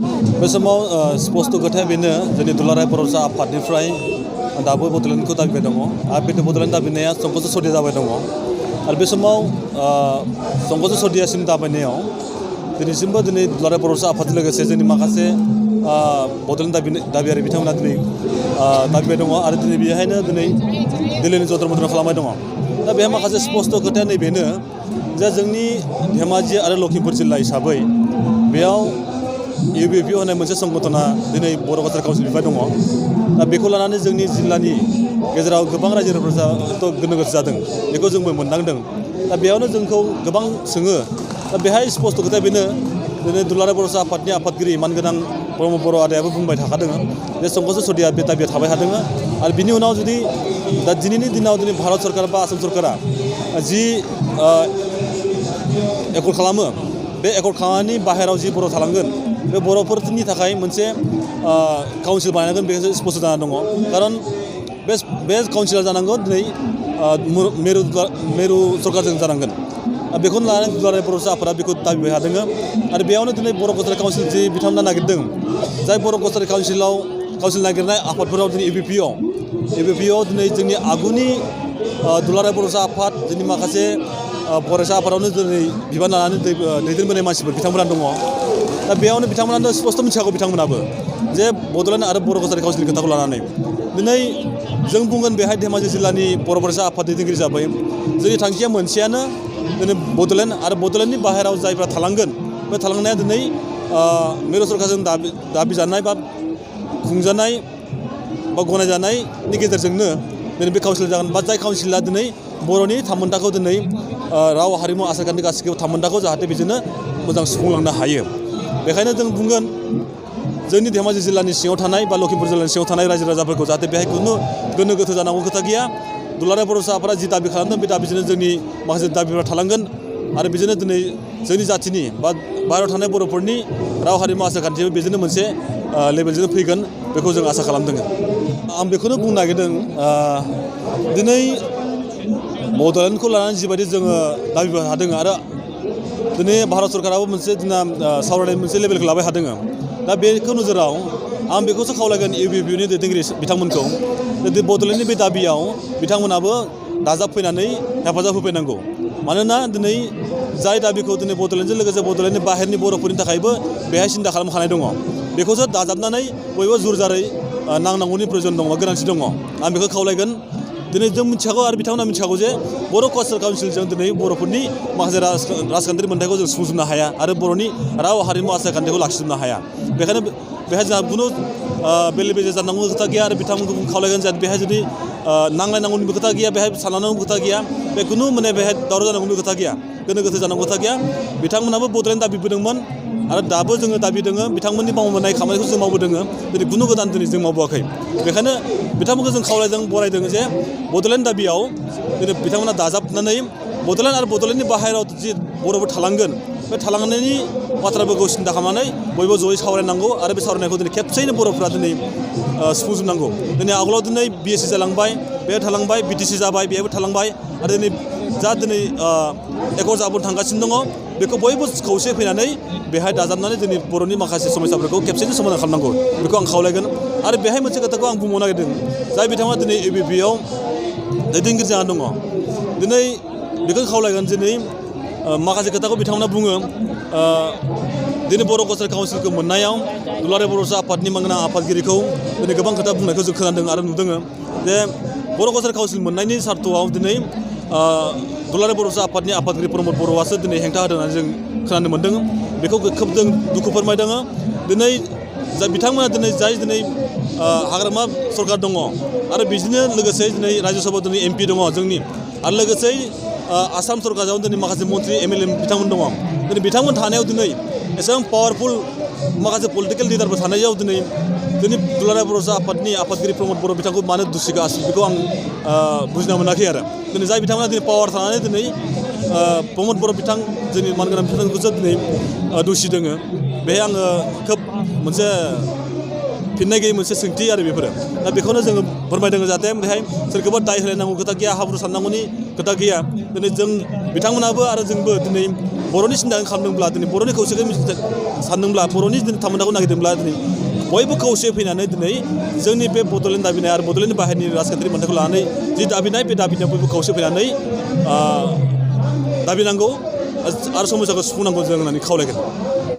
बे समाव स्पष्ट खोथाया बेनो जोंनि दुलाराय बर'सा आफादनिफ्राय दाबो बड'लेण्डखौ दाबिबाय दङ आरो बे बड'लेण्ड दाबिनाया संकस सदिया जाबाय दङ आरो बे समाव संकस सदियासिम दाबायनायाव दिनैसिमबो दिनै दुलाराय बर'सा आफादजों लोगोसे जोंनि माखासे बड'लेण्ड दाबियारि बिथांमोना दिनै दाबिबाय दङ आरो दिनै बेहायनो दिनै दिल्लीनि जन्तर मन्तर खालामबाय दङ दा बेहाय माखासे स्पष्ट खोथाया नैबेनो जे जोंनि धेमाजि आरो लखिमपुर जिल्ला हिसाबै बेयाव UBP होननाय मोनसे संगठना दिनै बर' कालचार काउन्सिल बिफाय दङ दा बेखौ लानानै जोंनि जिल्लानि गेजेराव गोबां रायजो राजाफोरा गोनो गोथो जादों बेखौ जोंबो मोनदांदों दा बेयावनो जोंखौ गोबां सोङो दा बेहाय स्पष्ट खोथाया बेनो दिनै दुलाराय बर'सा आफादनि आफादगिरि मानगोनां ब्रह्म बर' आदायाबो बुंबाय थाखादों जे संकस सदिया बे दाबिया थाबाय थादों आरो बिनि उनाव जुदि दा दिनैनि दिनाव दिनै भारत सरकार बा आसाम सरकारा जि एकर्ड खालामो बे एकर्ड खालामनायनि बाहेराव जि बर' थालांगोन बे बर'फोरनि थाखाय मोनसे काउन्सिल बानायनांगोन बेखौ स्पष्ट जाना दङ खारन बे काउन्सिला जानांगौ दिनै मिरु सरकारजों जानांगोन बेखौनो लानानै दुलाराय बर'सा आफादा बेखौ दाबिबाय थादों आरो बेयावनो दिनै बर' कालचार काउन्सिल जि बिथांमोना नागिरदों जाय बर' कालचार काउन्सिल नागिरनाय आफादफोराव दिनै ABPआव दिनै जोंनि आगुनि दुलाराय बर'सा आफाद जोंनि माखासे फरायसा आफादावनो दिनै बिबान लानानै दैदेनबोनाय मानसिफोर बिथांमोना दङ दा बेयावनो बिथांमोनानो स्पष्ट मिथिखागौ बिथांमोनाबो जे बड'लेण्ड आरो बर' कालचार काउन्सिलनि खोथाखौ लानानै दिनै जों बुंगोन बेहाय धेमाजि जिल्लानि बर' फरायसा आफाद दैदेनगिरि जाबाय जोंनि थांखिया मोनसेयानो दिनै बड'लेण्ड आरो बड'लेण्डनि बाहेरायाव जायफ्रा थालांगोन बे थालांनाया दिनै मिरु सरकारजों दाबिजानाय बा खुंजानाय बा गनायजानायनि गेजेरजोंनो दिनै बे काउन्सिल जागोन बा जाय काउन्सिला दिनै बर'नि थामोन्थाखौ दिनै राव हारिमु आसारखान्थि गासैखौबो थामोन्थाखौ जाहाथे बिदिनो मोजां सुफुंलांनो हायो बेखायनो जों बुंगोन जोंनि धेमाजि जिल्लानि सिङाव थानाय बा लखिमपुर जिल्लानि सिङाव थानाय रायजो राजाफोरखौ जाहाथे बेहाय खुनु गोनो गोथो जानांगौ खोथा गैया दुलाराय बर'सा आफादा जि दाबि खालामदों बे दाबिजोंनो जोंनि माखासे दाबिफोरा थालांगोन आरो बेजोंनो दिनै जोंनि जाथिनि बा बाहेरायाव थानाय बर'फोरनि राव हारिमु आसारखान्थियाव बेजोंनो मोनसे लेभेलजों फैगोन बेखौ जों आसा खालामदों आं बेखौनो बुंनो नागिरदों दिनै बड'लेण्डखौ लानानै जिबायदि जोङो दाबिबाय थादों आरो दिनै भारत सरकाराबो मोनसे जोंना सावरायनाय मोनसे लेभेलखौ लाबाय थादों दा बेखौ नोजोराव आं बेखौसो खावलायगोन UBPनि दैदेनगिरि बिथांमोनखौ बड'लेण्डनि बे दाबियाव बिथांमोनाबो दाजाबफैनानै हेफाजाब होफैनांगौ मानोना दिनै जाय दाबिखौ दिनै बड'लेण्डजों लोगोसे बड'लेण्डनि बाहेरनि बर'फोरनि थाखायबो बेहाय सिन्था खालामखानाय दङ बेखौसो दाजाबनानै बयबो जुरजारै नांनांगौनि प्रयजन दङ गोनांथि दङ आं बेखौ खावलायगोन दिनै जों मिथिखागौ आरो बिथांमोना मिथिखागौ जे बर' कालचार काउन्सिलजों दिनै बर'फोरनि माखासे राजखान्थियारि मोन्थायखौ जों सुफुंजोबनो हाया आरो बर'नि राव हारिमु आसारखान्थिखौ लाखिजोबनो हाया बेखायनो बेहाय जोंहा खुनु बेले बेजे जानांगौ खोथा गैया आरो बिथांमोनखौ खावलायगोन जे बेहाय जुदि नांलायनांगौनिबो खोथा गैया बेहाय साननांगौनिबो खोथा गैया बे खुनु माने बेहाय दावराव जानांगौनि खोथा गैया गोनो गोथो जानांगौ खोथा गैया बिथांमोनाबो बड'लेण्ड दाबिबोदोंमोन आरो दाबो जोङो दाबि दोङो बिथांमोननि मावबोनाय खामानिखौ जों मावबोदों दिनै खुनु गोदान दिनै जों मावबोआखै बेखायनो बिथांमोनखौ जों खावलायदों बरायदों जे बड'लेण्ड दाबियाव दिनै बिथांमोना दाजाबनानै बड'लेण्ड आरो बड'लेण्डनि बाहेरायाव जि बर'फोर थालांगोन बे थालांनायनि बाथ्राफोरखौ सिन्था खालामनानै बयबो जयै सावरायनांगौ आरो बे सावरायनायखौ दिनै खेबसेयैनो बर'फ्रा दिनै सुफुंजोबनांगौ दिनै आगोलाव दिनै BSC जालांबाय बेहाय थालांबाय BTC जाबाय बेहायबो थालांबाय आरो दिनै एकर्ड जाबोनो थांगासिनो दङ बेखौ बयबो खौसे फैनानै बेहाय दाजाबनानै जोंनि बर'नि माखासे समस्याफोरखौ खेबसेनो समाधान खालामनांगौ बेखौ आं खावलायगोन आरो बेहाय मोनसे खोथाखौ आं बुंबावनो नागिरदों जाय बिथाङा दिनै ABPआव दैदेनगिरि जानानै दङ दिनै बेखौ खावलायगोन दिनै माखासे खोथाखौ बिथांमोना बुङो दिनै बर' कालचार काउन्सिलखौ मोननायाव दुलाराय बर'सा आफादनि मानगोनां आफादगिरिखौ दिनै गोबां खोथा बुंनायखौ जों खोनादों आरो नुदों जे बर' कालचार काउन्सिल मोननायनि सार्थआव दिनै दुलाराय बर'सा आफादनि आफादगिरि प्रमद बर'आसो दिनै हेंथा होदों होननानै जों खोनानो मोन्दों बेखौ खोब जों दुखु फोरमायदों दिनै बिथांमोना दिनै हाग्रामा सरकार दङ आरो बिदिनो लोगोसे दिनै रायजो सभायाव दिनै MP दङ जोंनि आरो लोगोसे आसाम सरकाराव दिनै माखासे मन्त्रि MLA बिथांमोन दङ दिनै बिथांमोन थानायाव दिनै एसेबां पावारफुल माखासे पलिटिकेल लिडारफोर थानायाव दिनै जोंनि दुलाराय बर'सा आफादनि आफादगिरि प्रमद बर' बिथांखौ मानो दुसिगासिनो बेखौ आं बुजिना मोनाखै आरो दिनै जाय बिथांमोना दिनै पावार थानानै दिनै प्रमद बर' बिथां जोंनि मानगोनां बिथांखौसो दिनै दुसिदों बेहाय आङो खोब मोनसे फिननाय गैयै मोनसे सोंथि आरो बेफोरो दा बेखौनो जोङो फोरमायदों जाहाथे बेहाय सोरखौबा दाय होलायनांगौ खोथा गैया हाब्रु सारनांगौनि खोथा गैया दिनै जों बिथांमोनाबो आरो जोंबो दिनै बर'नि सिन्था खालामदोंब्ला दिनै बर'नि खौसेखौ सानदोंब्ला बर'नि दिनै थामोन्थाखौ नागिरदोंब्ला दिनै बयबो खौसे फैनानै दिनै जोंनि बे बड'लेण्ड दाबिनाय आरो बड'लेण्ड बाहेरनि राजखान्थियारि मोन्थायखौ लानानै जि दाबिनाय बे दाबिनायाव बयबो खौसे फैनानै दाबिनांगौ आरो समस्याखौ सुफुंनांगौ जों होननानै खावलायगोन